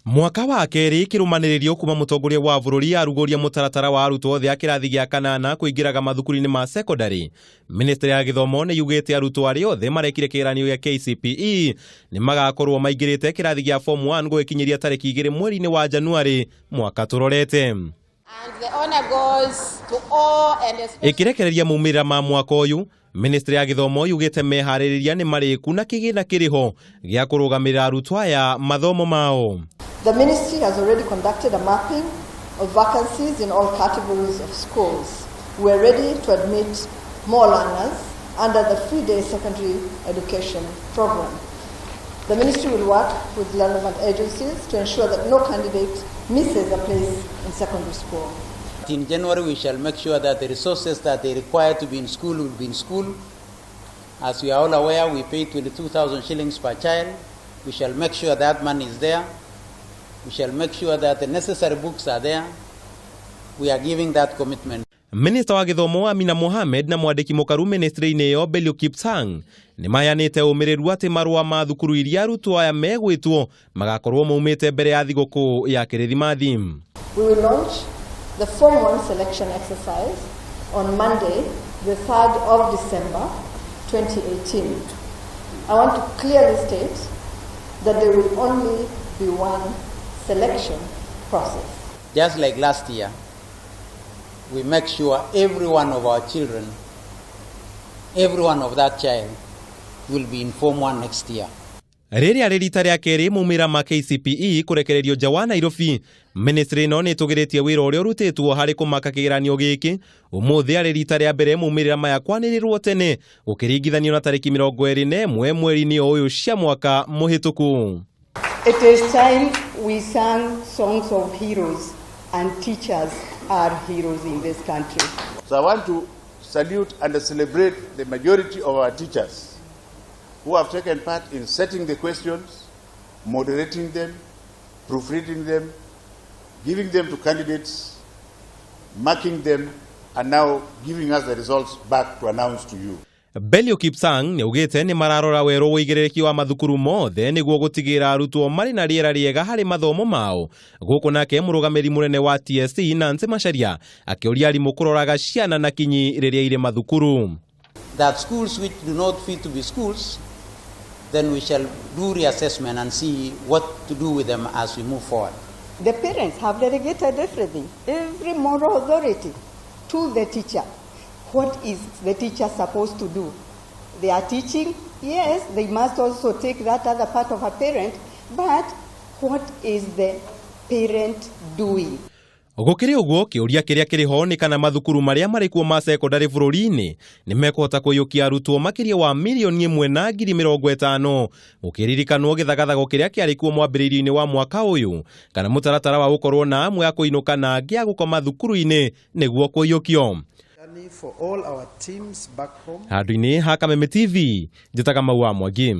Mwaka wa kerĩ kĩrũmanĩrĩrio kuma mũtongoria wa bũrũri arugũria mũtaratara wa arutwo othe a kĩrathi gĩa kanana kũingĩraga mathukuru-inĩ ma sekondarĩ. Ministry ya gĩthomo nĩ yugĩte arutwo arĩa othe marekire kĩgeranio gĩa KCPE nĩ magakorwo maingĩrĩte kĩrathi gĩa form 1 gũgĩkinyĩria tarĩki 2 mweri-inĩ wa Januarĩ mwaka tũrorete. Ĩkĩrekereria maumĩrĩra ma mwaka ũyũ, Ministry ya gĩthomo yugĩte meharĩrĩria nĩ marĩku na kĩgĩna kĩrĩho gĩa kũrũgamĩrĩra arutwo aya mathomo mao. The ministry has already conducted a mapping of vacancies in all categories of schools. We are ready to admit more learners under the free day secondary education program. The ministry will work with relevant agencies to ensure that no candidate misses a place in secondary school. In January, we shall make sure that the resources that they require to be in school will be in school. As we are all aware, we pay 22,000 shillings per child. We shall make sure that money is there. We shall make sure that the necessary books are there. We are giving that commitment. Minista wa gĩthomo Amina Mohamed na mwandĩki mũkaru ministry-inĩ ĩyo Belio Kipsang nĩ maheanĩte ũmĩrĩru atĩ marũa ma thukuru iria arutwo aya megwĩtwo magakorwo maumĩte mbere ya thigũkũ ya Kĩrĩthimathi. We will launch the Form 1 selection exercise on Monday, the 3rd of December 2018. I want to clearly state that there will only be one selection process. Just like last year, we make sure every one of our children, every one of that child will be in Form 1 next year. Rĩrĩa rĩ rita rĩa kerĩ maumĩrĩra ma KCPE kũrekererio nja wa Nairobi, ministry ĩno nĩ ĩtũgĩrĩtie wĩra ũrĩa ũrutĩtwo harĩ kũmaka kĩgeranio gĩkĩ. Ũmũthĩ arĩ rita rĩa mbere maumĩrĩra maya kwanĩrĩrwo tene gũkĩringithanio na tarĩki 21 mweri-inĩ o ũyũ cia mwaka mũhĩtũku. It is time we sang songs of heroes, and teachers are heroes in this country. So I want to salute and celebrate the majority of our teachers who have taken part in setting the questions, moderating them, proofreading them, giving them to candidates, marking them, and now giving us the results back to announce to you. Belio Kipsang nĩaugĩte nĩ mararora werũ ũigĩrĩrĩki wa mathukuru mothe nĩguo gũtigĩrĩra arutwo marĩ na rĩera rĩega harĩ mathomo mao. Gũkũ nake mũrũgamĩrĩri mũnene wa TSC Nancy Macharia akĩũria arimũ kũroraga ciana na kinyi rĩrĩa irĩ mathukuru. That schools which do not fit to be schools, then we shall do reassessment and see what to do with them as we move forward. The parents have delegated everything, every moral authority to the teacher. What is the teacher supposed to do? They are teaching, yes, they must also take that other part of a parent, but what is the parent doing? Gũkĩrĩ ũguo, kĩũria kĩrĩa kĩrĩ ho nĩ kana mathukuru marĩa marĩ kuo ma sekondarĩ bũrũri-inĩ nĩ mekũhota kũiyũkia arutwo makĩria wa 1,050,000, gũkĩririkanwo gĩthagathago kĩrĩa kĩarĩ kuo mwambĩrĩrio-inĩ wa mwaka ũyũ, kana mũtaratara wa gũkorwo na amwe a kũinũka na angĩ a gũkoma thukuru-inĩ nĩguo kũiyũkio. Handũ-inĩ ha Kameme TV, njĩtaga Mau wa Mwangi.